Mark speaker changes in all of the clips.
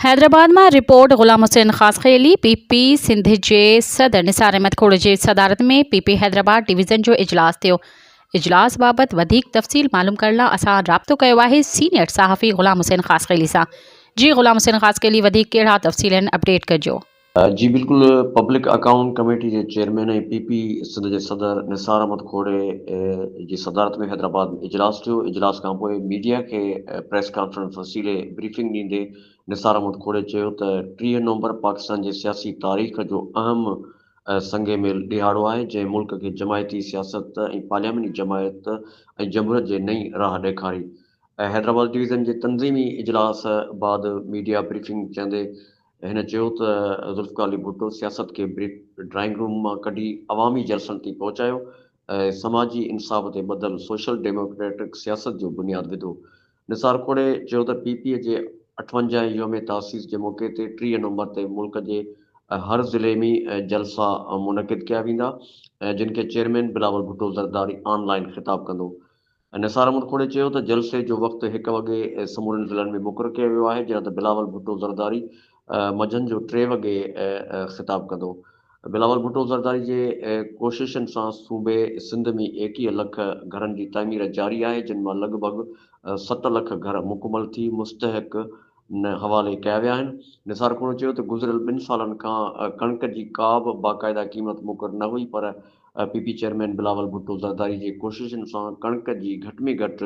Speaker 1: حيدرآباد مان report, Ghulam Hussain Khaskheli, P P Sindh جي صدر نثار احمد کوڙ جي صدارت ۾ پي پي حيدرآباد ڊويزن جو اجلاس ٿيو. اجلاس بابت وڌيڪ تفصيل معلوم ڪرڻ لاء اسان رابطو ڪيو آهي سينيئر صحافي غلام حسين خاصخيلي سان. جي غلام حسين خاصخيلي وڌيڪ ڪهڙا تفصيل آهن اپڊيٽ ڪجو.
Speaker 2: جي بلڪل پبلڪ اڪائونٽ ڪميٽي جي چيئرمين ۽ پي پي سنڌ جي صدر نثار احمد کوڙي جي صدارت ۾ حيدرآباد ۾ اجلاس ٿيو اجلاس کانپوء ميڊيا کي پريس ڪانفرنس وسيلي بريفنگ ڏيندي نثار احمد کوڙي چيو ته 30 نومبر پاڪستان جي سياسي تاريخ جو اهم سنگ ميل ڏهاڙو آهي جنهن ملڪ کي جماعتي سياست ۽ پارلياماني جماعت ۽ جمهوريت جي نئين راهه ڏيکاري حيدرآباد ڊويزن جي تنظيمي اجلاس بعد ميڊيا بريفنگ چيندي هن چيو ته ذوالفقار علي ڀٽو سياست کي ڊرائنگ روم مان ڪڍي عوامي جلسن تائين پهچايو ۽ سماجي انصاف تي ٻڌل سوشل ڊيموڪريٽڪ سياست جو بنياد وڌو. نثار کوڙي چيو ته پي پي جي اٺونجاهين يوم تاسيس جي موقعي تي 30 نومبر تي ملڪ جي هر ضلعي ۾ جلسا منعقد ڪيا ويندا جن کي chairman Bilawal Bhutto Zardari on line خطاب ڪندو. نثار احمد کوڙي چيو ته جلسي جو وقت هڪ وڳي سمورن ضلعن ۾ مقرر ڪيو ويو آهي جڏهن ته بلاول ڀٽو زرداري منجهند جو ٽي وڳي خطاب ڪندو. بلاول ڀٽو زرداري جي ڪوششن سان صوبي سنڌ ۾ 21 لک گهرن جي تعمير جاري آهي جن مان لڳ ڀڳ ست لک گهر مڪمل ٿي مستحق ن حوالي ڪيا ويا آهن. نثار کوڙو چيو ته گذريل ٻن سالن کان ڪڻڪ جي ڪا به باقاعده قيمت مقرر نه هئي پر P P chairman Bilawal Bhutto Zardari جي ڪوششن سان ڪڻڪ جي گهٽ ۾ گهٽ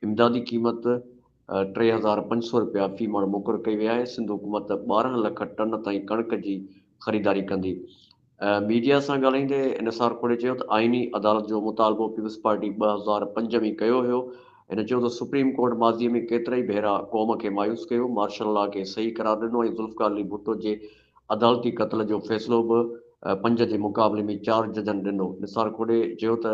Speaker 2: امدادي قيمت 3500 رپيا في مڻ مقرر ڪئي وئي آهي، سنڌ حڪومت 12 لک ٽن تائين ڪڻڪ جي خريداري ڪندي. ميڊيا سان ڳالهائيندي نثار کوڙي چيو ته آئيني عدالت جو مطالبو پيپلز پارٽي 2005 ۾ ڪيو هيو. هن چيو ته سپريم ڪورٽ ماضي ۾ ڪيترائي ڀيرا قوم کي مايوس ڪيو، مارشل لا کي صحيح قرار ڏنو ۽ ذوالفقار علي ڀٽو جي عدالتي قتل جو فيصلو به پنج جي مقابلي ۾ چار ججن ڏنو. نثار کوڙي چيو ته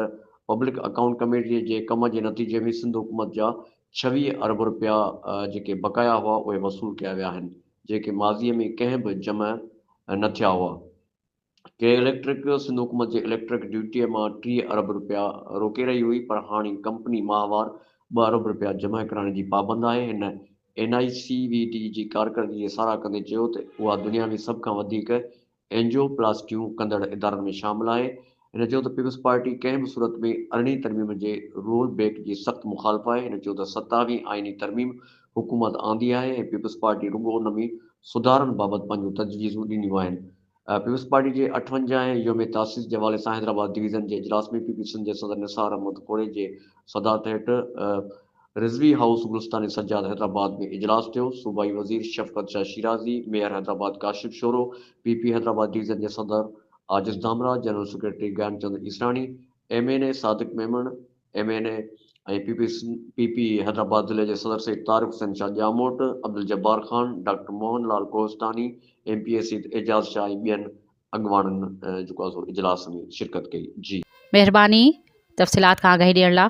Speaker 2: پبلڪ اڪائونٽ ڪميٽي جي ڪم جي نتيجي ۾ سنڌ حڪومت جا 26 ارب رپيا جيڪي بقايا هئا اهي وصول ڪيا ويا آهن جيڪي ماضي ۾ ڪنهن به جمع نه ٿيا هئا. ڪي اليڪٽرڪ سنڌ حڪومت جي اليڪٽرڪ ڊيوٽيء مان 30 ارب رپيا روڪي رهي هئي پر هاڻي ڪمپني ماهوار ٻه ارب رپيا جمع ڪرائڻ جي پابند آهي. هن N I C V D جي ڪارڪردگي جي ساراهه ڪندي چيو ته اها دنيا ۾ سڀ کان وڌيڪ اينجيو پلاسٽيون ڪندڙ ادارن ۾ شامل آهي. هن چيو ته پيپلز پارٽي ڪنهن به صورت ۾ ارڙهين ترميم جي رول بيڪ جي سخت مخالف آهي. هن چيو ته ستاويهين آئيني ترميم حڪومت آندي آهي ۽ پيپلز پارٽي رڳو ان ۾ سڌارن بابت پنهنجون تجويزون ڏنيون آهن. پيپلز پارٽي جي اٺونجاهين يوم تاسيس جي حوالي سان حيدرآباد ڊويزن جي اجلاس ۾ پي پي سنڌ جي صدر نثار احمد کوڙي جي صدارت هيٺ رضوي هائوس گلستان سجاد حيدرآباد ۾ اجلاس ٿيو. صوبائي وزير Shafqat Shah Shirazi, mayor Hyderabad Kashif Shoro, P P Hyderabad division جي صدر Ajiz Dhamrah, general secretary Gianchand Israni, M N A Sadiq Memon, M N A ۽ P P P P Hyderabad ضلعي جي صدر Syed Tariq Hussain Shah Jamot, Abdul Jabbar Khan, doctor Mohan Lal Kohistani, M P A Syed Ejaz Shah ۽ ٻين اڳواڻن جيڪو آهي سو اجلاس ۾ شرڪت ڪئي. جي.
Speaker 1: مهرباني تفصيلات کان آگاهي ڏيڻ لا.